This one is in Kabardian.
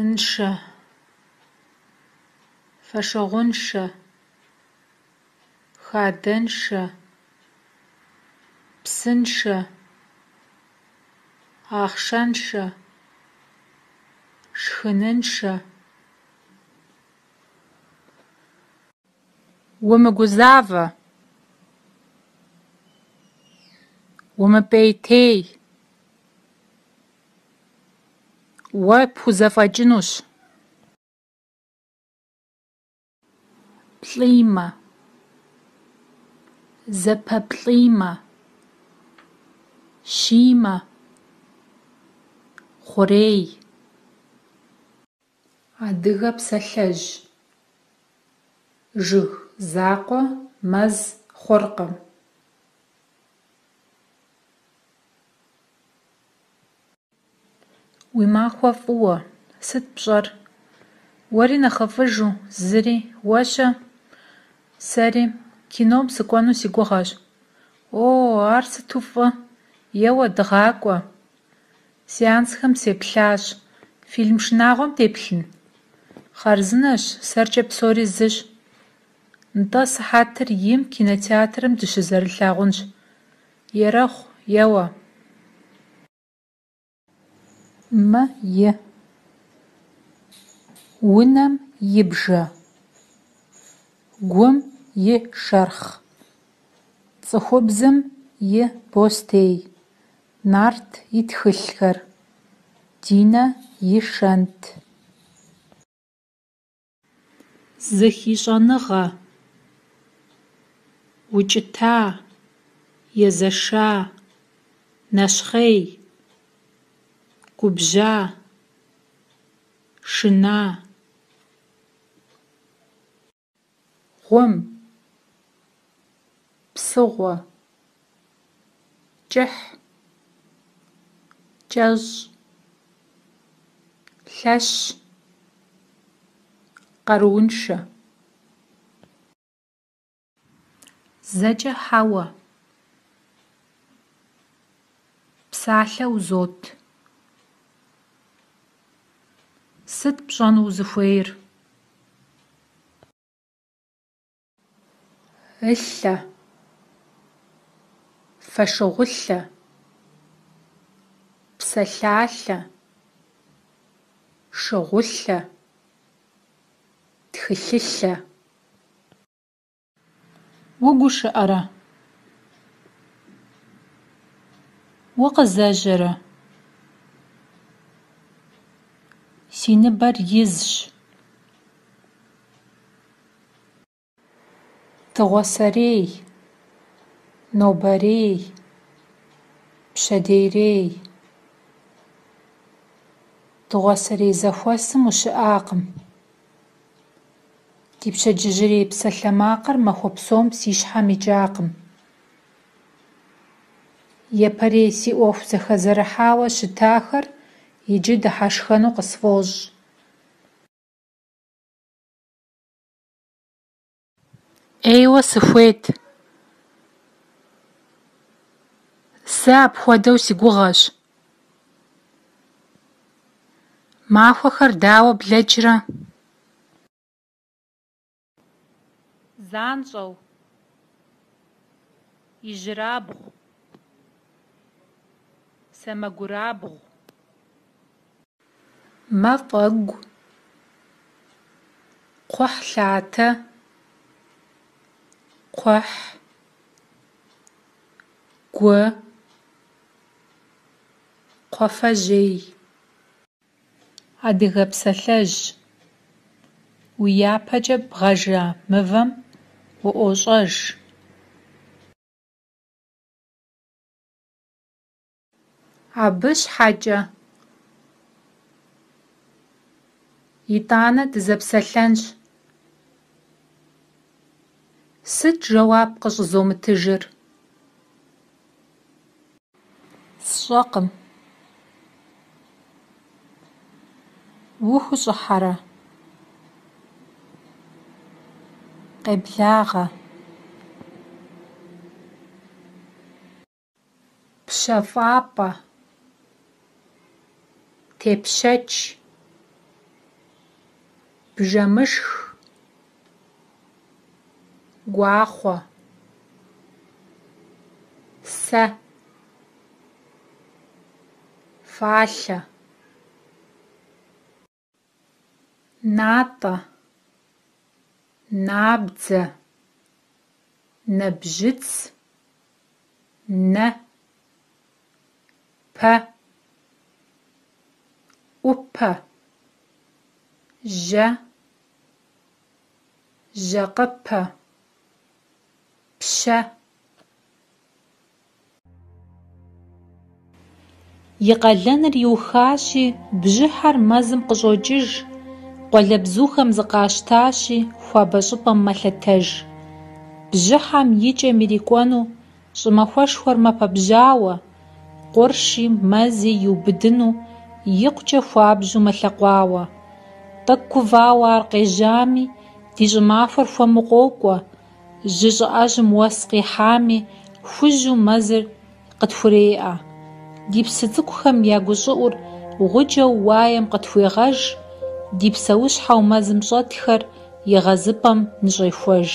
Ншэ, фошыгъуншэ, хадэншэ, псыншэ, ахъшэншэ, шхыныншэ. Умыгузавэ, умыпӏейтей, уэ пхузэфӏэкӏынущ. Плӏимэ, зэпэплӏимэ, щимэ, хъурей. Адыгэ псалъэжь. Жыг закъуэ мэз хъуркъым. Уи махуэ фӏыуэ! Сыт пщӏэр? Уэри нэхъыфӏыжу, зыри, уэ-щэ? Сэри… Кином сыкӏуэну си гугъэщ. О, ар сыту фӏы! Еуэ, дыгъакӏуэ. Сеансхэм сеплъащ. Фильм шынагъуэм деплъын? Хъарзынэщ, сэркӏэ псори зыщ. Нтӏэ, сыхьэтыр им кинотеатрым дыщызэрылъагъунщ. Ерэхъу, еуэ. М и. Унэм и бжэ. Гум и шэрхъ. Цӏыхубзым и бостей. Нарт и тхылъхэр. Динэ и шэнт. Зыхищӏэныгъэ, укӏыта, езэша, нэщхъей, губжьа, шына. Гъум, псыгъуэ, кӏыхь, кӏэщӏ, лъэщ, къарууншэ. Зэкӏэ хьэуэ. Псалъэ узот. Сыт пщӏэну узыхуейр? Ылъэ, фошыгъулъэ, псалъалъэ, шыгъулъэ, тхылъылъэ. УгушыӀэрэ? Укъызэжьэрэ? Си ныбэр изщ. Дыгъуасэрей, нобэрей, пщэдейрей. Дыгъуасэрей зэхуэсым ущыӀакъым. Ди пщэдджыжьрей псалъэмакъыр махуэ псом си щхьэм икӀакъым. Япэрей си Ӏуэху зэхэзэрыхьауэ щытахэр иджы дыхьэшхэну къысфӀощӀ. Ӏейуэ сыхуейт. Сэ апхуэдэу си гугъэщ. Махуэхэр дауэ блэкӏрэ? Занщӏэу, ижьырабгъу, сэмэгурабгъу. Мафӏэгу, кхъухьлъатэ, кхъухь, гу, кхъуафэжьей. Адыгэ псалъэжь: Уи япэкӏэ бгъэжа мывэм уӏуощӏэж. Абы щхьэкӏэ? ИтӀанэ дызэпсэлъэнщ. Сыт жэуап къыщӀызомытыжыр? СщӀэкъым. УхущӀыхьэрэ? Къеблагъэ. ПщэфӀапӀэ, тепщэч. Бжэмышх, гуахъуэ, сэ, фалъэ. Натӏэ, набдзэ, нэбжьыц, нэ, пэ, ӏупэ, жьэ, жьэкъыпэ, пщэ. И къалэныр иухащи, бжьыхьэр мэзым къыщӀокӀыж, къуалэбзухэм зыкъащтащи, хуабэ щӀыпӀэм мэлъэтэж. Бжьыхьэм и кӀэм ирикӀуэну щӀымахуэшхуэр мэпэбжьауэ, къурши мэзи иубыдыну икъукӀэ хуабжьу мэлъэкъуауэ. ТӀэкӀу гувауэ ар къежьами, ди щӀымахуэр хуэму къокӀуэ, жьы щӀыӀэжьым уэс къихьами, хужьу мэзыр къытхуреӀэ. Ди псы цӀыкӀухэм я гущӀыӀур гъуджэу уаем къытхуегъэж, ди псэущхьэу мэзым щӀэтхэр егъэзыпӀэм ныщӀехуэж.